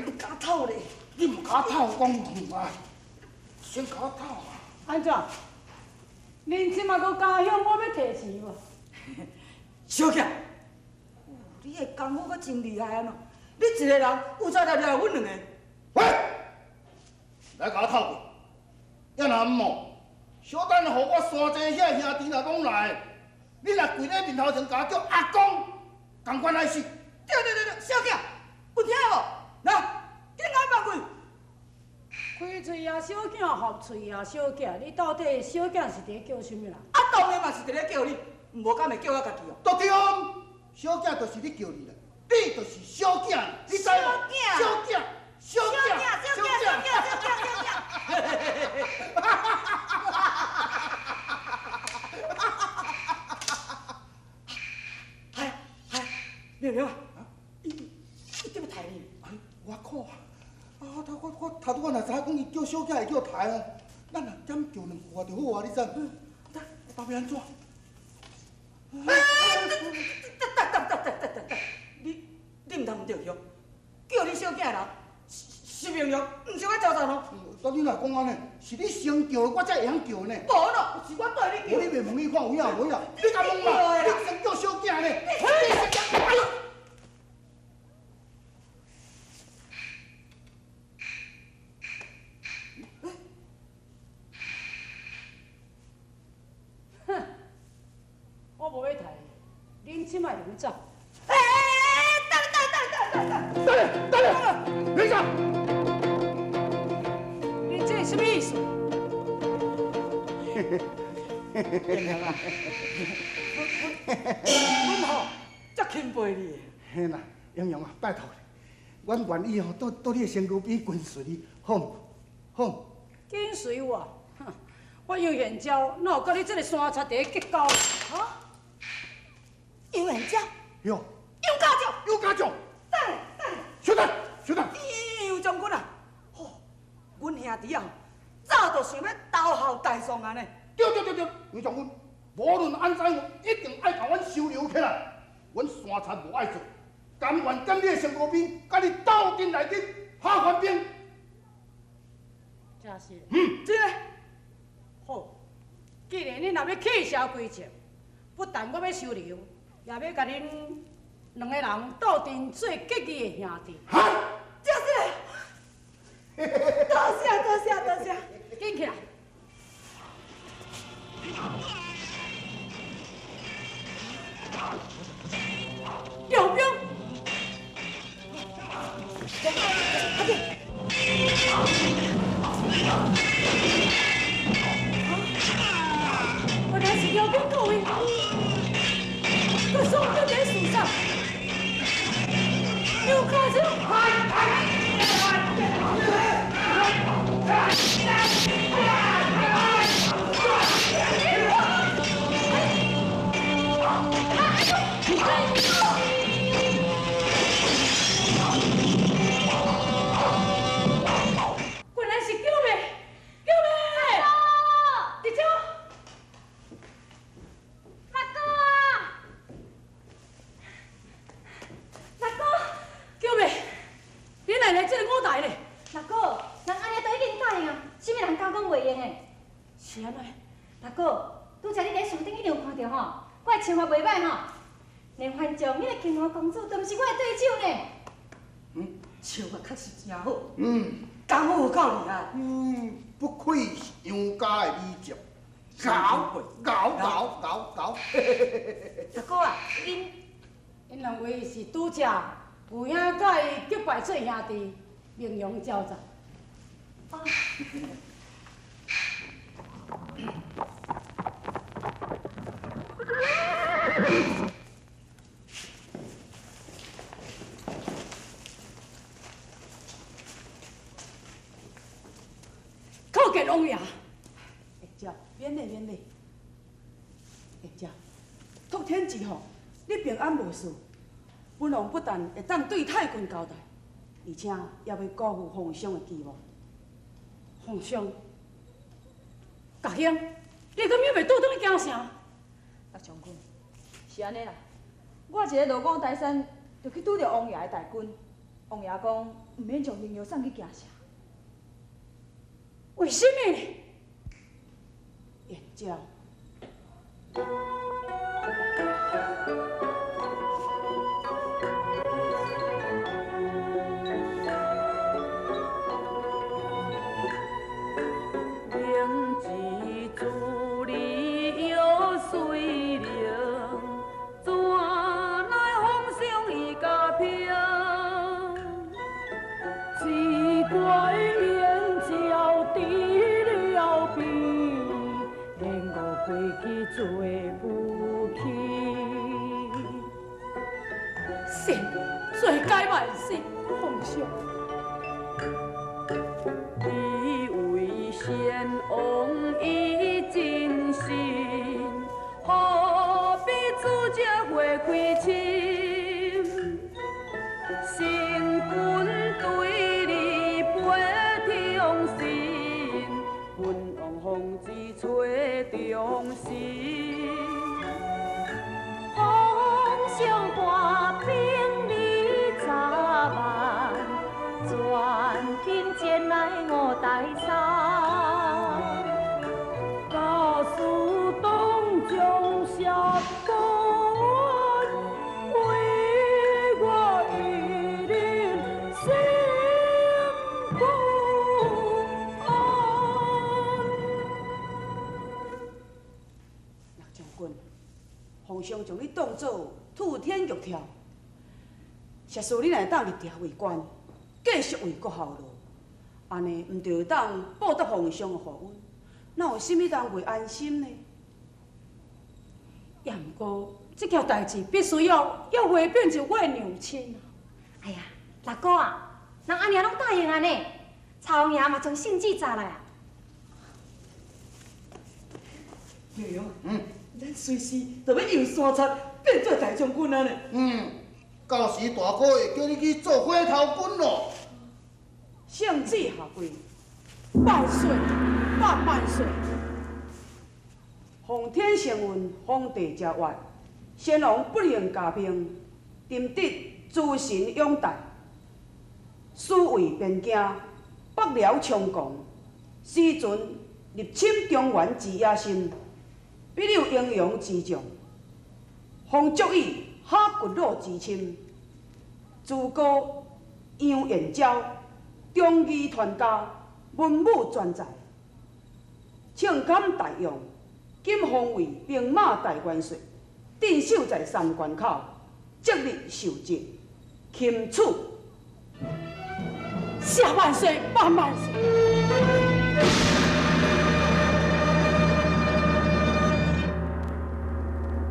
你敢偷咧？你毋敢偷讲啊？先共我偷啊！按怎？恁这马阁敢向我欲提钱无？小姐，你的功夫阁真厉害啊！你一个人有才来掠阮两个。喂，来共我偷过，也若毋哦，小等予我山济遐兄弟若拢来，你若跪咧面头前共我叫阿公，仝款来死。对对对对，小姐，有听无？来，紧来放开。开喙也小囝，合喙也小囝，你到底小囝是伫叫啥物人？啊，当然嘛是伫咧叫你，毋无敢会叫我家己哦。对，小囝就是你叫你啦，你就是小囝，你知无？小囝，小囝，小囝，小囝，小囝，小囝。系系，妙妙啊，伊伊叫欲刣你。哎，我靠！啊！我我头拄仔若知影讲伊叫小囝会叫刣哦，咱若减叫两句啊就好啊，你知？啊，欲按怎？哎，等等等等等等等，你你毋通毋对去哦，叫你小囝的人是明容，毋是我招赞哦。那你若讲按呢，是你先叫，我才会晓叫呢。无咯，是我对你叫。无你袂问你看有影无影？你共问嘛？你先叫小囝呢？你先叫，哎呦！我无欲刣你，恁这摆就欲走。哎，等等等等等等，等等，等一下。你这是啥物意思？阮吼，足钦佩你。嘿啦，英雄啊，拜托你，阮愿意吼，倒你的身躯边跟随你，好毋？好毋？跟随我？哼，我杨贤昭哪有佮你这个山贼伫咧结交？哈？杨贤昭？哟。杨家将。杨家将。等等。小等，小等。杨将军啊，吼，阮兄弟啊，早就想欲投效大宋啊呢。对对对对，杨将军，无论按怎样，一定爱共阮收留起来。阮山贼无爱做，甘愿踮你的身躯边，佮你斗阵内底拍番兵。真是。嗯，真的。好，既然恁若欲弃邪归正，不但我欲收留，也欲共恁两个人斗阵做结义的兄弟。哈？真是。多谢多谢多谢，紧起来。调兵！原来是辽兵各位，佮双兵伫树上，又开始。原来是救命！救命！伫遮。六哥啊！六哥，救命！你哪来这个舞台咧？六哥，人按呢都已经答应啊，啥物人敢讲袂用的？是按怎？六哥，拄才你伫树顶一定有看著吼，我的穿法袂䆀吼，连番将彼个金毛公主都毋是我的对手呢。嗯，穿法确实真好。功夫有够厉害。不愧是杨家的美将。𠢕𠢕𠢕𠢕𠢕。六哥啊，恁𪜶两位是拄才有影佮伊结拜做兄弟，名扬招赞。哦。叩见王爷。会照，免礼免礼。会照，托天之福，你平安无事。本王不但会当对太君交代，而且也袂辜负皇上的期望。皇上，家兄，你敢犹袂倒转去京城？六将军，是按呢啦。我一个路过大山，就去拄著王爷的大军，王爺講，毋免將靈藥送去京城。為什麼呢？燕嬌。做夫妻，神罪该万死，皇上。你为先王以真心，何必自这花开深？神君对你背忠心，本王奉旨找忠心。皇上大兵20万，全军前来五台山。假使当将下官，为我一人心不安。陆将軍，皇上將你當做吐天玉跳，實事你若會當入朝為官，繼續為國效勞，按呢毋就會當報答皇上的厚恩，哪有啥物人袂安心呢？也毋過，這件代誌必須要回稟就我的娘親。哎呀，六哥啊，人阿娘攏答應啊呢，曹王爺嘛將聖旨查來啊。娘，咱隨時就欲遊山賊，變做大將軍啊呢。到時大哥會叫你去做火頭軍咯。聖旨下跪，萬歲，萬萬歲！奉天承運，皇帝诏曰：先王不能加命，朕得諸神擁戴，戍衛邊疆，北遼昌國，時陣入侵中原之野心，彼有英勇之將，方足以哈骨魯之侵。諸葛楊延昭，忠義傳家，文武全才，秤堪大用，今封為兵馬大元帥，鎮守在三關口，即日受職，钦此。下萬歲，萬萬歲！